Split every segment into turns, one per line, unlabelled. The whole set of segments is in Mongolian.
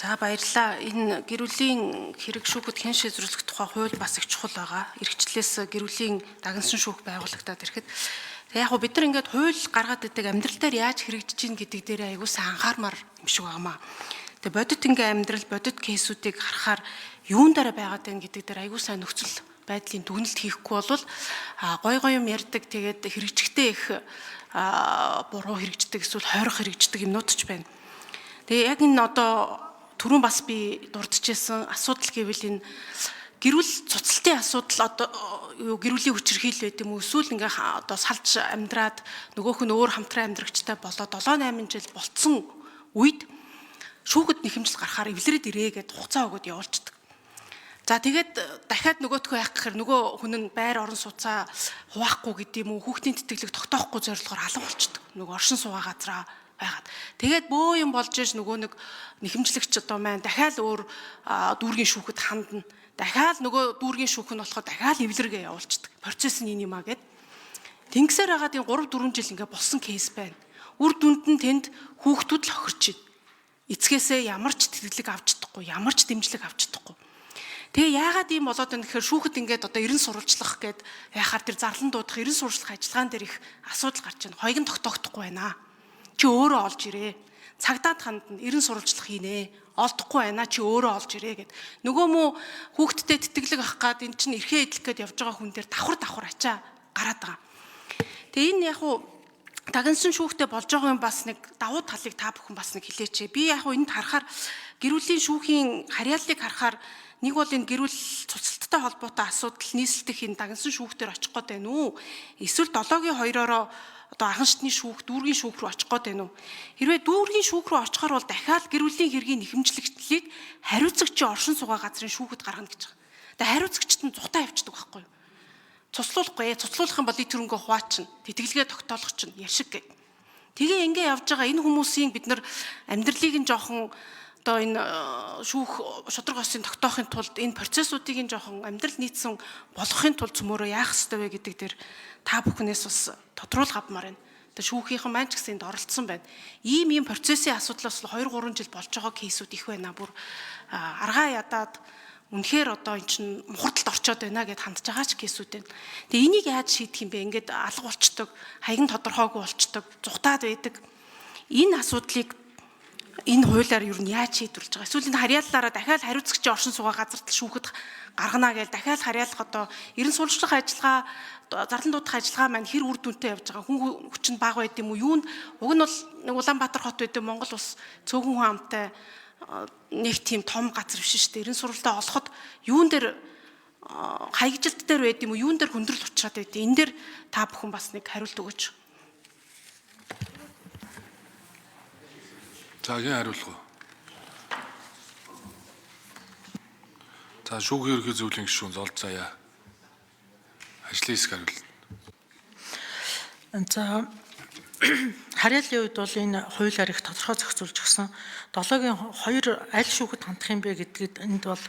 За, баярлалаа. Энэ гэр бүлийн хэрэг шүүхэд хэн шийдвэрлэх тухай хууль бас их чухал байгаа. Эрхчлээс гэр бүлийн дагнасан шүүх байгуулагдаад ирэхэд тэг яг бид нар ингээд хууль гаргаад идэг амьдрал дээр яаж хэрэгжиж гин гэдэг дээр аягүй сайн анхаармаар юм шиг байнамаа. Тэгээ бодит ингээ амьдрал, бодит кейсүүдийг харахаар юун дээр байгаад байна гэдэг дээр аягүй сайн нөхцөл байдлын дүгнэлт хийхгүй бол гой гой юм ярьдаг, тэгээд хэрэгжихтэй их буруу хэрэгждэг, эсвэл хойрох хэрэгждэг юмнууд ч байна. Тэгээ яг энэ одоо түрүүн бас би дурдчихсэн асуудал гэвэл энэ гэрүүл цуцлалтын асуудал, одоо юу гэрүүлийн хүчирхийлэл байд юм уу, эсвэл ингээ одоо салж амьдраад нөгөөх нь өөр хамтран амьдрагчтай болоо 7 8 жил болцсон үед шүүхэд нэхэмжил гарахаар эвлэрээд ирээ гэдээ хугацаа өгөөд явуулчихдаг. За, тэгээд дахиад нөгөөтгөө яах гэхээр нөгөө хүн нь байр орон сууцаа хуваахгүй гэдэг юм уу, хүүхдийн тэтгэлэг тогтоохгүй зорилгоор алга болчдөг. Нөгөө оршин суугаа газраа байгаад. Тэгээд бөө юм болж иж нөгөө нэг нэхэмжлэгч одоо маань дахиад өөр дүүргийн шүүхэд хандна. Дахиад нөгөө дүүргийн шүүх нь болохоор дахиад эвлэргээ явуулчихдаг. Процесс нь энэ юм а гэд. Тэнгисээр хагаад энэ 3 4 жил ингээ болсон кейс байна. Үр дүнд нь тэнд хүүхдүүд л хохирч байна. Эцгээсээ ямар ч тэтгэлэг авч чадахгүй, ямар ч дэмжлэг авч чадахгүй. Тэгээ яагаад ийм болоод байна гэхээр шүүхэд ингээд одоо эрен сурвалжлах гээд яхаар тэр зарлан дуудах эрен сурвалжлах ажиллагаан дээр их асуудал гарч байна. Хоёг нь тогтоогдохгүй байна. Чи өөрөө олж ирээ. Цагдаад хандна, эрен сурвалжлах хийнэ. Олдохгүй байна, чи өөрөө олж ирээ гэд. Нөгөө мө хүүхдтэй тэтгэлэг авах гад эн чинь эрхээ эдлэх гээд явж байгаа хүн дээр давхар давхар ачаа гараад байгаа. Тэгээ энэ яг уу дагнсан шүүхтэй болж байгаа юм бас нэг давуу талыг та бүхэн бас нэг хэлээч. Би яг уу энд харахаар гэр бүлийн шүүхийн харьяаллыг харахаар нэг бол энэ гэр бүл цуцалттай холбоотой асуудал нийслэлдэх энэ дагнсан шүүхтэр очих гээд байна уу? Эсвэл 7-гийн 2-оороо одоо анхан шатны шүүх, дүүргийн шүүх рүү очих гээд байна уу? Хэрвээ дүүргийн шүүх рүү очихоор бол дахиад гэр бүлийн хэргийн нэхэмжлэгдлийг хариуцагчийн оршин суугаа газрын шүүхэд гаргана гэж байгаа. Тэгээ хариуцагчид нь зугтаа явчихдаг байхгүй юу? Цуцлуулахгүй, цуцлуулах юм бол ит хөрөнгөө хуваачна, тэтгэлгээ тогтоолох чинь яшиг гэх. Тэгээ ингээ явж байгаа энэ хүмүүсийн бид нар амьдралыг нь жоохон одоо энэ шүүх шударга осын тогтоохын тулд энэ процессуудыг нь жоохон амьдрал нийцсэн болгохын тулд цөмөрөө яах ёстой вэ гэдэг дээр та бүхнээс бас тодруулга авмаар байна. Тэгээ шүүхийнхэн маань ч гэсэн энд оролцсон байна. Ийм ийм процессын асуудлаас 2 3 жил болж байгаа кейсүүд их байна. Бүр аргаа ядаад үнэхээр одоо эн чинь мухардалд орчоод байна гэд хандж байгаа ч кейсүүд байна. Тэгээ энийг яаж шийдэх юм бэ? Ингээд алга болчдөг, хаягн тодорхойгүй болчдөг, зугтаад байдаг. Энэ асуудлыг энэ хуулиар юу нь яаж шийдвэрлэж байгаа? Эсвэл энэ харьяаллаараа дахиад хариуцагчийн оршин суугаа газартал шүүхэд гаргана гэж дахиад харьяалах одоо ерэн сурвалжлах ажиллагаа, зарлан дуудах ажиллагаа маань хэр үр дүнтэй явж байгаа? Хүн хүч нь бага байд юм уу? Юунд уг нь бол нэг Улаанбаатар хот байд, Монгол улс цөөхөн хүн амтай нэг тийм том газар биш шүү дээ. Ерэн сурвалтаа олоход юун дээр хаягжилт дээр байд юм уу? Юун дээр хүндрэл учраад байд? Энэ дээр та бүхэн бас нэг хариулт өгөөч.
За, хэн хариулах вэ? За, шүүхийн ерөнхий зөвлөлийн гишүүн Золд Заяа. Ажлын хэсэг хариулна.
За, харьяаллын үед бол энэ хуулиар их тодорхой зохицуулж өгсөн. 7-гийн 2 аль шүүхэд хандах юм бэ гэдгээд энд бол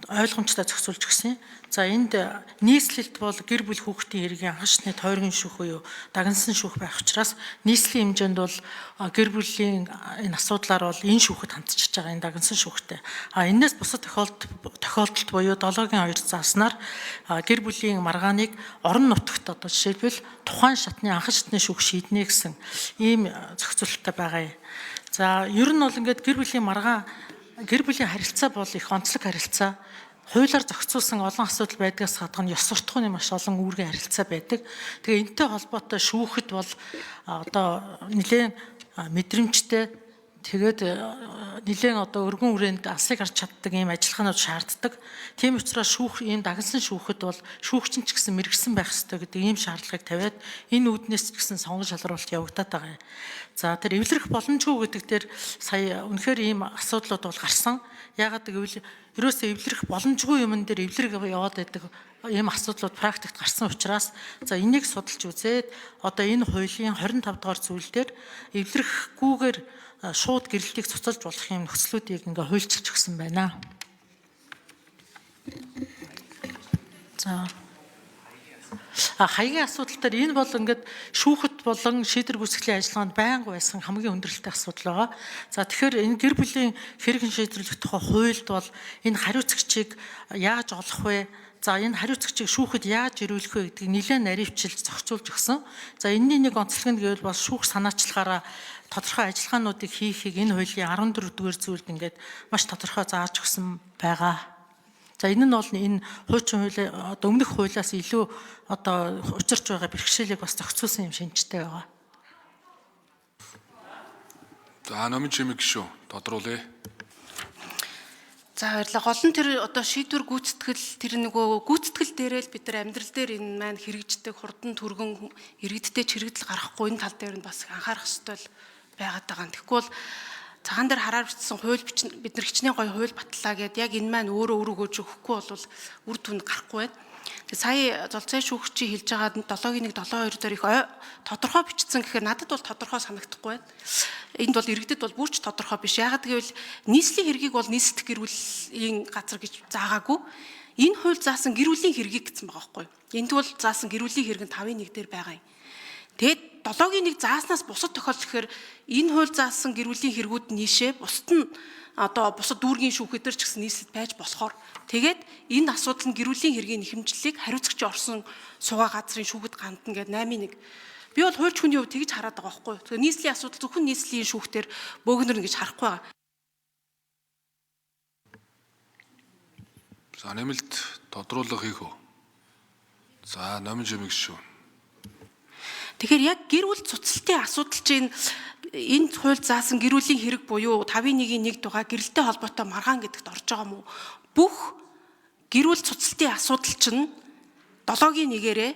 ойлгомжтой зохицуулж өгсөн. За, энд нийслэлд бол гэр бүл хүүхдийн хэргийн анхан шатны тойргийн шүүх буюу дагнасан шүүх байх учраас нийслэлийн хэмжээнд бол гэр бүлийн энэ асуудлаар бол энэ шүүхэд хандчихж байгаа, энэ дагнасан шүүхтэй. А энэс бусад тохиолдолд буюу 7-гийн 2 зааснаар гэр бүлийн маргааныг орон нутагт одоо жишээлбэл тухайн шатны анхан шатны шүүх шийднэ гэсэн ийм зохицуулттай байгаа юм. За, ер нь бол ингээд гэр бүлийн маргаан, гэр бүлийн харилцаа бол их онцлог харилцаа. Хуулиар зохицуулсан олон асуудал байдгаас гадна ёс суртахууны маш олон үүргийн харилцаа байдаг. Тэгээ энэтэй холбоотой шүүхэд бол одоо нэлээд мэдрэмжтэй, тэгээд нэлээд одоо өргөн хүрээнд алсыг харж чаддаг ийм ажиллагаанууд шаарддаг. Тийм учраас шүүх ийм дагнасан шүүхэд бол шүүгчин ч гэсэн мэрэгсэн байх ёстой гэдэг ийм шаардлагыг тавиад энэ үүднээс ч гэсэн сонгон шалруулалт явагдаад байгаа юм. За, тэр эвлэрэх боломжгүй гэдэг дээр сая үнэхээр ийм асуудлууд бол гарсан. Яагаад гэвэл ерөөсөө эвлэрэх боломжгүй юмн дээр эвлэрэг яваад байдаг ийм асуудлууд практикт гарсан учраас за энийг судалж үзээд одоо энэ хуулийн 25 дугаар зүйл дээр эвлэрэхгүйгээр шууд гэрэлтийг цуцалж болох юм нөхцлүүдийг ингээ хуульчилж өгсөн байна. За, А хаягийн асуудал дээр энэ бол ингээд шүүхэд болон шийдвэр гүйцэтгэлийн ажиллагаанд байнга байсан хамгийн хүндрэлтэй асуудал байгаа. За, тэгэхээр энэ гэр бүлийн хэрэг шийдвэрлэх тухай хуульд бол энэ хариуцагчийг яаж олох вэ? За, энэ хариуцагчийг шүүхэд яаж ирүүлэх вэ гэдгийг нэлээд наривчилж зохицуулж өгсөн. За, энэний нэг онцлог нь гэвэл бас шүүх санаачлагаараа тодорхой ажиллагаануудыг хийхийг энэ хуулийн 14 дугаар зүйлд ингээд маш тодорхой зааж өгсөн байгаа. За, энэ нь бол энэ хуучин хууль, одоо өмнөх хуулиас илүү одоо учирч байгаа бэрхшээлийг бас зохицуулсан юм шинжтэй байгаа.
За, номын чимэг гишүүн тодруулъя.
За, баярлалаа. Гол нь тэр одоо шийдвэр гүйцэтгэл, тэр нөгөө гүйцэтгэл дээрээ л бид нар амьдрал дээр энэ маань хэрэгждэг, хурдан түргэн иргэдтэй ч хэрэгдэл гаргахгүй, энэ тал дээр нь бас анхаарах ёстой л байгаад байгаа юм. Тэгэхгүй бол цагаан дээр хараар бичсэн хууль бид нар хичнээн гоё хууль батлаа гэд яг энэ маань өөрөө өрөөгөөж өгөхгүй бол үр дүнд гарахгүй байна. Тэгээ сая золцой шүүгчийн хэлж байгаа 7-гийн 1 7-2 дээр их тодорхой бичсэн гэхээр надад бол тодорхой санагдахгүй байна. Энд бол иргэдэд бол бүрч тодорхой биш. Яагаад гэвэл нийслэлийн хэргийг бол нийслэх гэр бүлийн газар гэж заагаагүй. Энэ хууль заасан гэр бүлийн хэргийг гэсэн байгаа байхгүй юу? Энд бол заасан гэр бүлийн хэрэг нь 5-ын 1 дээр байгаа юм. Тэгээд 7-гийн 1 зааснаас бусад тохиолдол гэхээр энэ хууль заасан гэр бүлийн хэрэгүүд нийшээ бусад нь одоо бусад дүүргийн шүүхэд төр ч гэсэн нийслэл байж болохоор тэгээд энэ асуудал нь гэр бүлийн хэргийн нэхэмжлэлийг хариуцагчийн орсон суугаа газрын шүүхэд гандна гэдэг 8-ын 1. Би бол хуульч хүний хувьд тэгж хараад байгаа байхгүй юу? Тэгэхээр нийслэлийн асуудал зөвхөн нийслэлийн шүүхтэр бөөгнөрнө гэж харахгүй байгаа.
За, нэмэлт тодруулга хийх үү? За, номын чимэг гишүүн.
Тэгэхээр яг гэр бүл цуцлалтын асуудал чинь энэ хууль заасан гэр бүлийн хэрэг буюу 5-ын 1-ийн 1 дугаар гэрэлтэй холбоотой маргаан гэдэгт орж байгаа мó? Бүх гэр бүл цуцлалтын асуудал чинь 7-гийн 1-ээрээ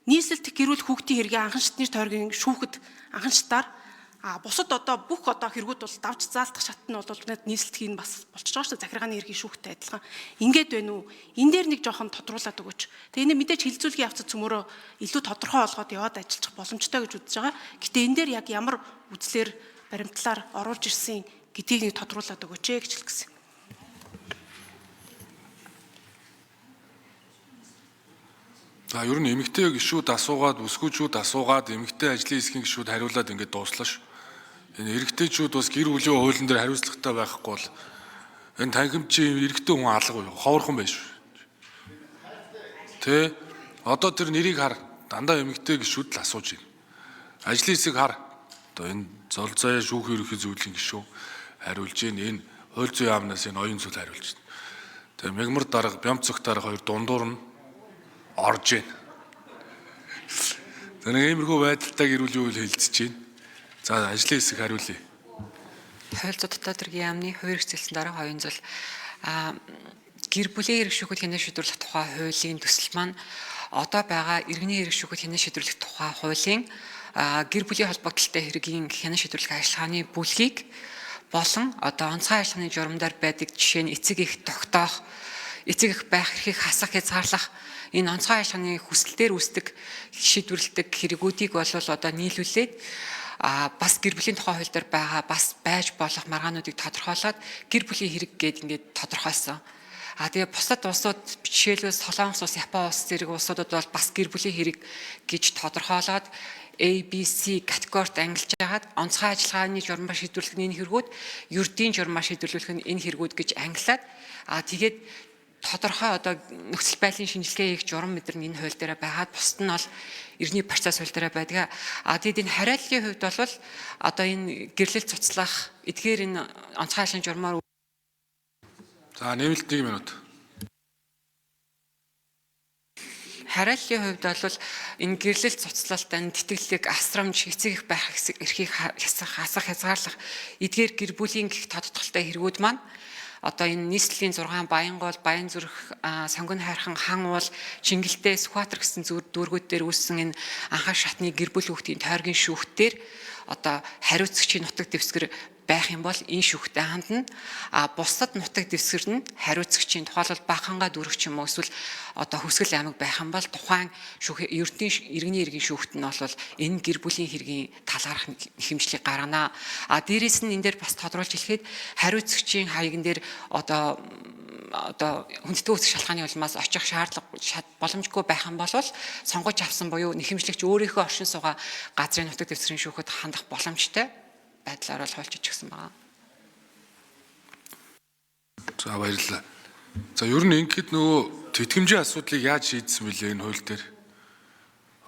нийслэлт гэр бүл хүүхдийн хэргийн анхан шатны тойргийн шүүхэд анхан шатаар, а бусад одоо бүх одоо хэрэгүүд бол давж заалтах шат нь бол нийслэлт хийн бас болчихж байгаа шүү дээ. Захиргааны хэргийн шүүхтэй адилхан. Ингээд байна уу? Энэ дээр нэг жоохон тодруулаад өгөөч. Тэгээ энэ мэдээж хилцүүлгийн явцад цөмөрөө илүү тодорхой болгоод яваад ажиллах боломжтой гэж үзэж байгаа. Гэтэ энэ дээр яг ямар үзлэр баримтлаар оруулж ирсэн гэдгийг нэг тодруулаад өгөөч ээ гэж хэлсэн.
За, ер нь эмэгтэй гишүүд асуугаад, бүсгүүчүүд асуугаад, эмэгтэй ажлын хэсгийн гишүүд хариулаад ингээд дууслаа шүү. Энэ эрэгтэйчүүд бас гэр бүлийн хуулийн дээр хариуцлагатай байхгүй бол энэ танхимчийн эрэгтэй хүн алга ховорхон байж шүү. Тэ? Одоо тэр нэрийг хар, дандаа эмэгтэй гишүүд л асууж байна. Ажлын хэсэг хар. Одоо энэ зол заяа шүүхийн ерөнхий зөвлөлийн гишүүн хариулж байна. Энэ хууль зүйн яамнаас энэ оюун зүйл хариулж байна. Тэгээ мегмар дарга, бямцөх дарга хоёр дундуур нь орж байна. За, нэг иймэрхүү байдалтай гэр бүлийн хууль хэлцэж байна. За, ажлын хэсэг хариулъя.
Хууль зүйн дотоод хэргийн яамны хувь хэрэгцээлсэн дарга оюун зул гэр бүлийн хэрэг шүүхэд хянан шийдвэрлэх тухай хуулийн төсөл маань одоо байгаа иргэний хэрэг шүүхэд хянан шийдвэрлэх тухай хуулийн гэр бүлийн холбогдлолтой хэргийн хянан шийдвэрлэх ажиллагааны бүлгийг болон одоо онцгой ажиллагааны журамдаар байдаг, жишээ нь эцэг их тогтоох, эцэг их байх эрхийг хасах, хязгаарлах энэ онцгой ажиллагааны хүсэл дээр үүсдэг шийдвэрлэдэг хэрэгүүдийг бол одоо нийлүүлээд бас гэр бүлийн тухай хууль дээр байгаа бас байж болох маргаануудыг тодорхойлоод гэр бүлийн хэрэг гээд ингээд тодорхойлсон. А тэгээ бусад улсууд, жишээлбэл Солонгос улс, Япон улс зэрэг улсуудад бол бас гэр бүлийн хэрэг гэж тодорхойлоод A, B, C категорид ангилж хагаад онцгой ажиллагааны журмаар шийдвэрлэх нь энэ хэрэгүүд, ердийн журмаар шийдвэрлэх нь энэ хэрэгүүд гэж ангилаад тэгээд тодорхой одоо нөхцөл байдлын шинжилгээ хийх журам мэдэр нь энэ хууль дээр байгаад бусд нь бол эртний процесс хууль дээр байдаг. А тэгэд энэ хариаллын хувьд бол одоо энэ гэрлэл цуцлах эдгээр энэ онцгой ажиллагааны журмаар
За, нэмэлт 1 минут.
Хариаллын хувьд бол энэ гэрлэл цуцлалт, энэ тэтгэлэг, асрамж, эцэг их байх эрхийг хасах, хязгаарлах эдгээр гэр бүлийн гих тодтолтой хэрэгүүд маань одоо энэ нийслэлийн 6 Баянгол, Баянзүрх, Сонгон хайрхан, Хан уул, Чингэлтэй, Сүхбаатар гэсэн зүр дүүргүүд дээр үүссэн энэ анхаа шатны гэр бүл хүүхдийн тойргийн шүүхтээр одоо хариуцагчийн нутаг дэвсгэр байх юм бол энэ шүүхтэй хандна. А бусад нутаг дэвсгэр нь хариуцагчийн, тухайлбал Бахангаа дүүрэг ч юм уу эсвэл одоо Хөвсгөл аймаг байх юм бол тухайн шүүх ердийн иргэний иргэн шүүхт нь бол энэ гэр бүлийн хэргийн талаарх хэмжлийг гаргана. А дээрэс нь энэ дээр бас тодруулж хэлэхэд хариуцагчийн хаяган дээр одоо одоо хүндэтгүү үүсэх шалтгааны улмаас очих шаардлага боломжгүй байх юм бол сонгож авсан буюу нэхэмжлэгч өөрийнхөө оршин суугаа газрын нутаг дэвсгэрийн шүүхэд хандах боломжтой байдлаар бол хуульчилж өгсөн байна.
За баярлалаа. За ер нь ингэхэд нөгөө тэтгэмжийн асуудлыг яаж шийдсэн бэлээ энэ хууль дээр?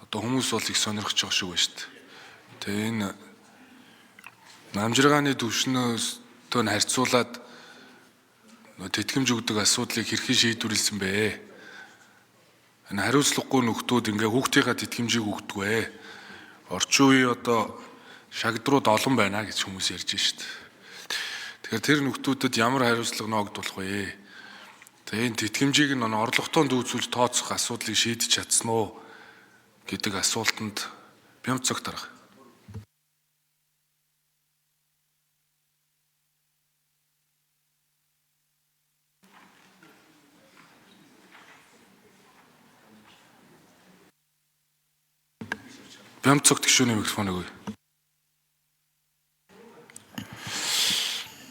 Одоо хүмүүс бол их сонирхож байгаа шиг байна шүү дээ. Тэгээ энэ намжиргааны түвшнөөс төн харьцуулаад нөгөө тэтгэмж өгдөг асуудлыг хэрхэн шийдвэрлэсэн бэ? Энэ хариуцлагагүй нөхдүүд ингээ хүүхдийнхаа тэтгэмжийг өгдөг вэ? Орчин үеийн одоо шагдрууд олон байна гэж хүмүүс ярьж шүү дээ. Тэгэхээр тэр нөхдүүдэд ямар хариуцлага ноогдуулах вэ? Тэгээ энэ тэтгэмжийг нь орлоготой дүүцүүлж тооцох асуудлыг шийдэж чадсан уу гэдэг асуултанд Бямцог дарга. Бямцогт гишүүний микрофон өгье.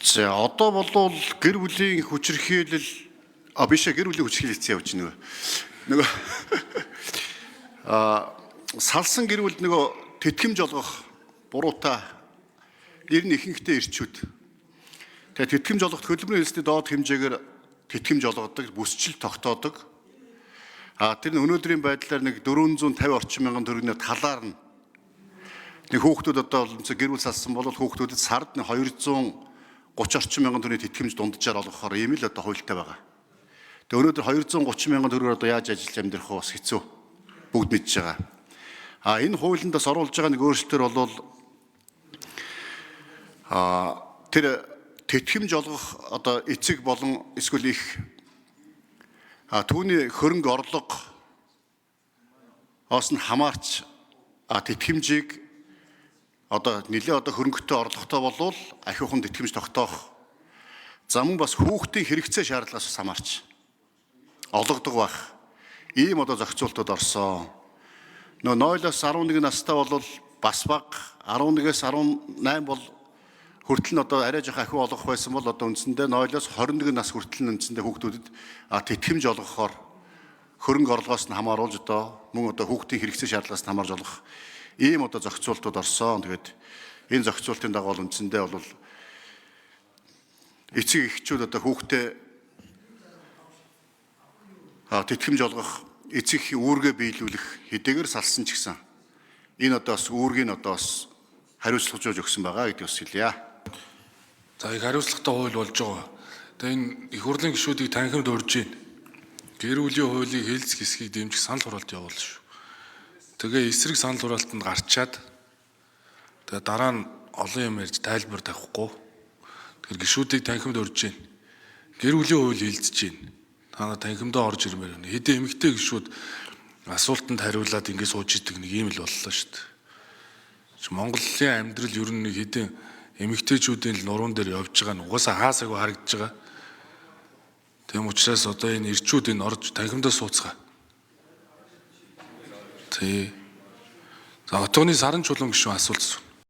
За одоо болвол гэр бүлийн хүчирхийлэл биш гэр бүлийн хүчирхийлэл явж байна нөгөө. Салсан гэр бүл нөгөө тэтгэмж олгох буруутай ер нь ихэнхдээ ирчүүд. Тэгээ тэтгэмж олгох төлбөрийн хэлсний доод хэмжээгээр тэтгэмж олгодог, бүсчил тогтоодог. Тэр нь өнөөдрийн байдлаар нэг 450 орчим мянган төгрөгийн талаар нь нэг хүүхдүүд одоо гэр бүл салсан бол хүүхдүүдэд сард 230 орчим мянган төгрөгийн тэтгэмж дунджаар олгохоор ийм л одоо хуультай байгаа. Тэгээ өнөөдөр 230 мянган төгрөгөөр одоо яаж ажиллаж амьдрах вэ бас хэцүү. Бүгд мэдж байгаа. Энэ хуулинд бас оруулж байгаа нэг өөрчлөлтөөр бол тэр тэтгэмж олгох одоо эцэг болон эсвэл их түүний хөрөнгө орлого оос нь хамаарч тэтгэмжийг одоо нэлээ одоо хөрөнгөтэй орлоготой болвол ахиухан тэтгэмж тогтоох. За мөн бас хүүхдийн хэрэгцээ шаардлагаас хамаарч олгодог байх. Ийм одоо зохицуултууд орсон. Нөгөө 0-оос 11 настай бол бас бага, 11-ээс 18 бол хүртэл нь одоо арай жоох ахиу олгох байсан бол одоо үндсэндээ 0-оос 21 нас хүртэл нь үндсэндээ хүүхдүүдэд тэтгэмж олгохоор хөрөнгө орлогоос нь хамааруулж одоо мөн одоо хүүхдийн хэрэгцээ шаардлагаас нь хамаарж олгох ийм одоо зохицуултууд орсон. Тэгээд энэ зохицуултын дагуу үндсэндээ бол эцэг эхчүүд одоо хүүхдээ тэтгэмж олгох эцэг эхийн үүргээ биелүүлэх хэдийгээр салсан ч гэсэн энэ одоо бас үүргийг одоо бас хариуцлагажуулж өгсөн байгаа гэдгийг бас хэлье.
За их хариуцлагатай хууль болж байгаа. Тэгээ энэ их хурлын гишүүдийг танхимд урьж байна. Гэр бүлийн хуулийг хэлц хэсгийг дэмжих санал хураалт явуулна шүү. Тэгээ эсрэг санал хураалтанд гарчаад тэгээ дараа нь олон юм ярьж тайлбар тавихгүй. Тэгэхээр гишүүдийг танхимд урьж байна. Гэр бүлийн хууль хэлцэж байна. Та нар танхимдаа орж ирмээр байна. Хэдэн эмэгтэй гишүүд асуултанд хариулаад ингэ сууж идэг нэг юм л боллоо шүү дээ. Монголын амьдрал ер нь нэг хэдэн эмэгтэйчүүдийн л нуруунд дээр явж байгаа нь угаасаа хаасаагүй харагдаж байгаа. Тийм учраас одоо энэ ирчүүд энэ орж танхимдаа сууцгаа. Тий. За отооны саран чулуун гишүүн асуулт асууна.